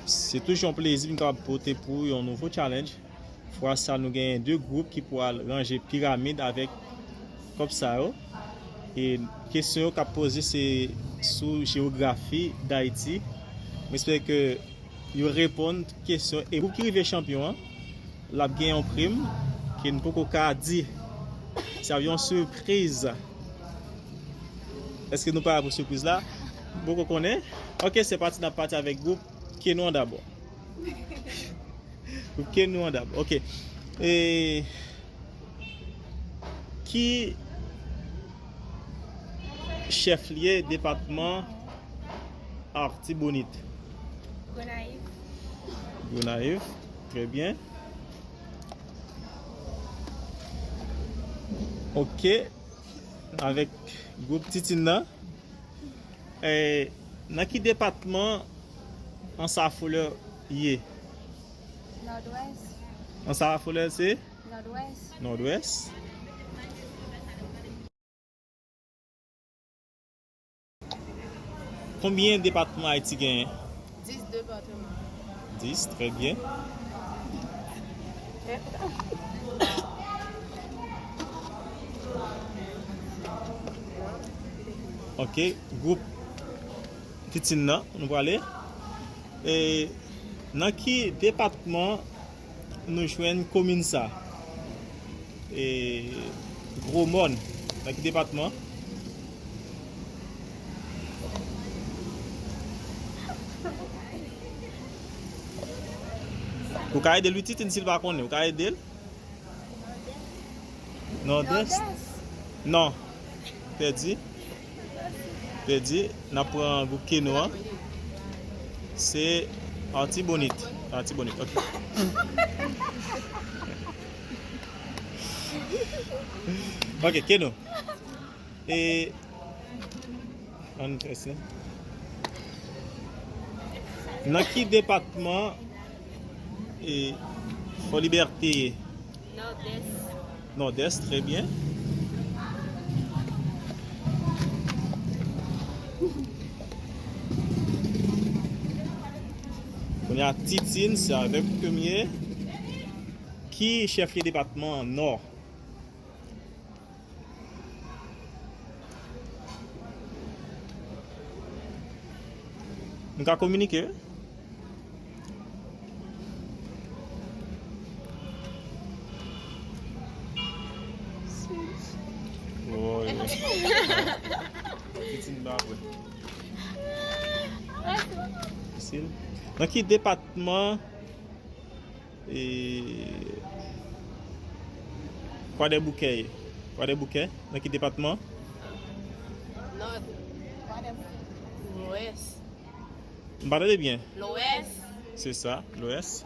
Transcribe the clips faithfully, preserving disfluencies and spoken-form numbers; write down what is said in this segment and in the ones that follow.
Se toujou yon plezi pou m kapab pote pou yon nouvo challenge. Fwa sa, nou genyen de gwoup ki pral ranje piramid avèk kòb sa yo. E kesyon yo k ap poze se sou jewografi Dayiti. M espere ke yo reponn kesyon. E gwoup ki rive chanpyon an, l ap gen yon prim ke n poko ka di. Sa ap yon sipriz. Èske nou pare pou sipriz la? M poko konnen. Ok, se pati, n ap pati avèk gwoup Kenou an dabò. Gwoup Kenou an dabò. Ok. E ki chèflye depatman Artibonit? Gonayiv. Gonayiv. Trè byen. Ok. Avèk gwoup Titin nan. E, nan ki depatman Ansa Folè ye? Nòdwès. Ansa Folè se? Nòdwès. Nòdwès. Konbyen depatman Ayiti genyen? Dis depatman. Dis, trè byen. Ok, gwoup Titin nan, nou prale. E nan ki depatman nou jwenn komin sa? E Gwomòn, nan ki depatman? Ou ka ede l wi Titin si l pa konnen, ou ka ede l? Nòdès? Non. Pèdi. Pèdi. N ap pran gwoup Kenou an. Se Artibonit. Artibonit, ok. Ok, Kenou. E, ann fè sa. Nan ki depatman, e, Fò Libète ye? Nòdès. Nòdès, trè byen. Kounye a Titin, se avèk ou ke m ye. Ki chèflye depatman Nò? Nou ka kominike, wi. Woy, woy. Titin pa vre. Fasil. Nan ki depatman E, Kwadèboukè ye. Kwadèboukè, nan ki depatman? Nòd. Lwès. M pa tande byen. Lwès. Se sa, Lwès.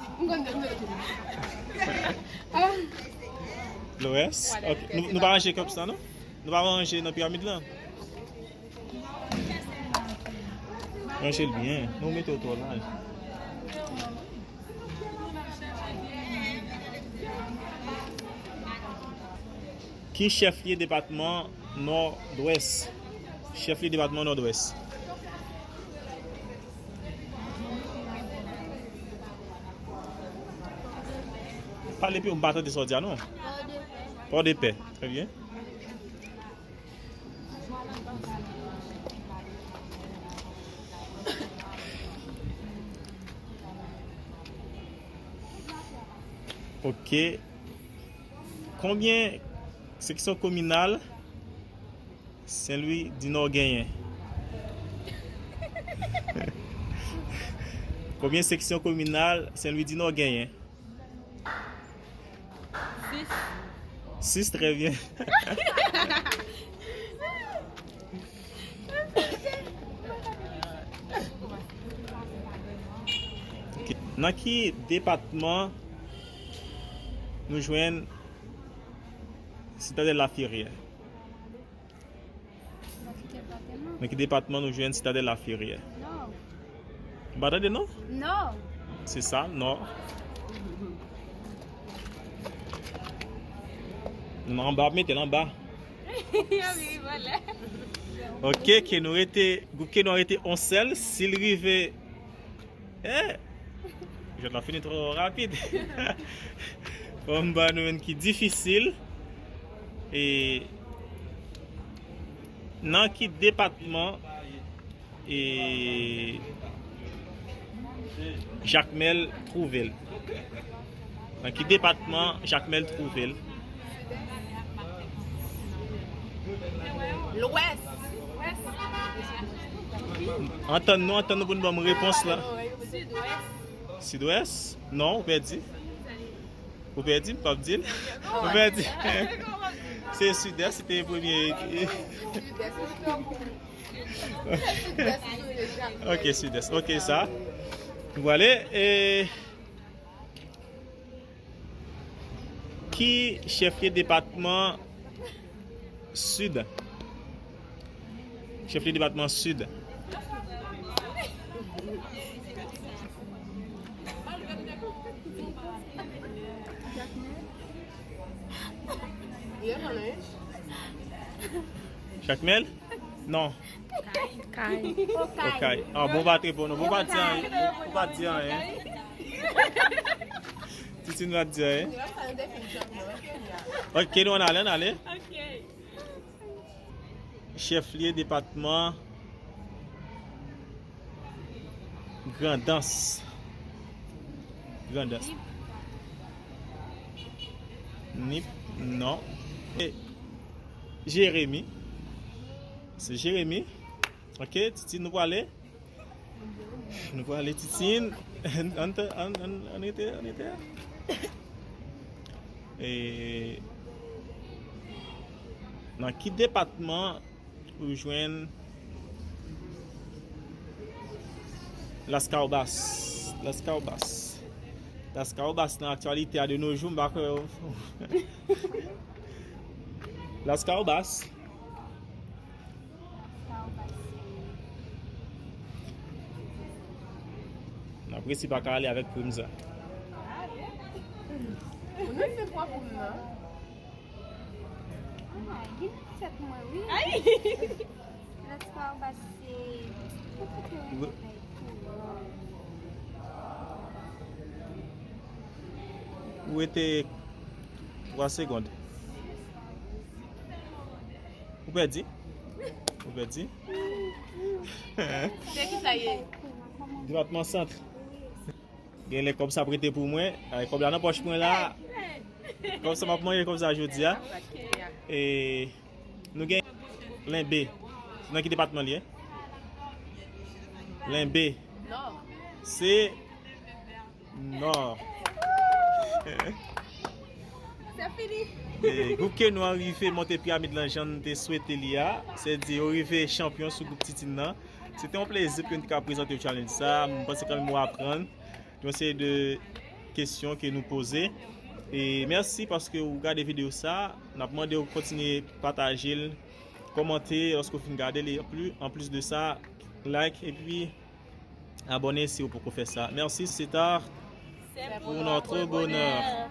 Lwès. Ok. Nou, nou pa ranje kòb sa, non? Nou pa ranje nan piramid lan? Ranje l byen. Nou mete w twò laj. Ki chèflye depatman Nòdwès? Chèflye depatman Nòdwès. Pale pi w, m pa tande sa w di a, non. Pòdepè. Trè byen. Ok. Konbyen seksyon kominal Sen Lwi di Nò genyen? Konbyen seksyon kominal Sen Lwi di Nò genyen? Sis. Sis, trè byen. Ok. Nan ki depatman nou jwenn Sitadèl Laferyè? Nan ki depatman? Nan ki depatman nou jwenn Sitadèl Laferyè? Nò. Ou pa tande, non? Nò. Se sa, Nò. Nou anba, mete l anba. Wi, vòlè. Ok, Kenou rete, gwoup Kenou rete yon sèl. Si l rive, eh, Jwèt la fini twò rapid. Fò m ba nou youn ki difisil. E nan ki depatman e Jakmèl twouve l? Nan ki depatman Jakmèl twouve l? Lwès. Antann nou, antann nou pou n ban m repons la. Sidwès. Sidwès? Non, ou pèdi. Ou pèdi, m p ap di l. Ou pèdi. Se Sidès, se te premye. Ok, Sidès. Ok, sa. Nou prale. E ki chèflye depatman Sid? Chèflye depatman Sid. Jakmèl? Non. Okay. Okay. Ah, bon, pa t reponn, non. Bon, pa t di anyen. Bon, pa t di anyen. Titine pa t di anyen. Ok, nou ann ale, ann ale. Chèflye depatman Grandans. Grandans. Nip, non. E Jeremi. Se Jeremi. Ok, Titine, nou prale. Nou prale, Titine. Ann, ann, ann, ann rete, ann rete. E nan ki depatman ou jwenn Laskawbas? Laskawbas. Laskawbas nan aktyalite a de nos jours, m pa kwè. Laskawbas. N ap resi pa ka ale avèk prim sa. Ou nan fè pwa pou m nan. Ah, gen nan tèt mwen, wi. Lòt fwa, ou pase. Ou kote w rete? Ou rete twa segonn. Ou pèdi? Ou pèdi? Se ki sa ye? Depatman Sant. Gen lè kòb sa prete pou mwen. Ay, kòb la nan pòch mwen la. Kòb sa m ap manje kòb sa jodi a. E nou gen Lenbe. Se nan ki depatman li ye? Lenbe. Se Nò. Se fini. E gwoup Kenwa rive monte pyramid lan jan n te swete li a. Se di yo rive chanpyon sou gwoup Titine nan. Se te yon plezi pou n te ka prezante w challenge sa. Mwen panse kanmenm w aprann yon seri de kesyon ke nou poze. E mèsi paske w gade videyo sa. N ap mande w kontinye pataje l, kòmante lòske w fin gade l. E anplis, anplis de sa, like epi abòne si w poko fè sa. Merci, c'est tard pour notre bonheur.